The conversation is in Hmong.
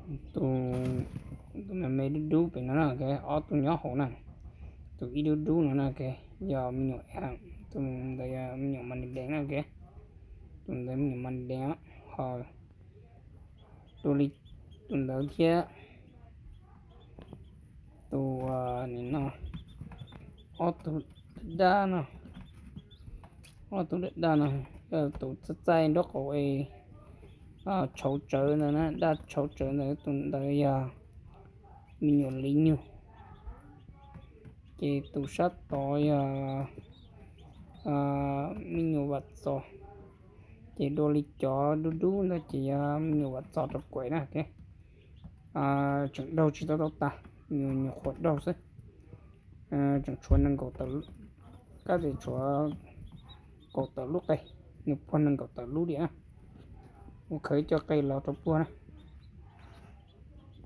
Tus, tus me me dub dub pem no na, ob tug nyob hauv na. Tus ib dub dub no na, yog me nyuam, tus ntawd yog me nyuam money dance na, tus ntawd me nyuam money dance. Ho dua li tus ntawd thiab, tus, nim no, ob tug daj daj no, ob tug daj daj no, tus txaij txaij nraub qaum es tshauv tsawv ntawd na, daj tshauv tsawv ntawd, tus ntawd yog me nyuam li nyug. Ces tus sab tod yog me nyuam vam txos. Ces dua li cov dub dub ntawd ces yog me nyuam vam txos rau kuem na. Tseem daug tsis tau tau tas, me nyuam qhuav daug xwb. Tseem tshuav nees nkaum tawm, kab tes tshuav kaum tawm lub qe, nws puag nees nkaum tawm lub diam na. Kuv khaws ib co qe los rau puag na.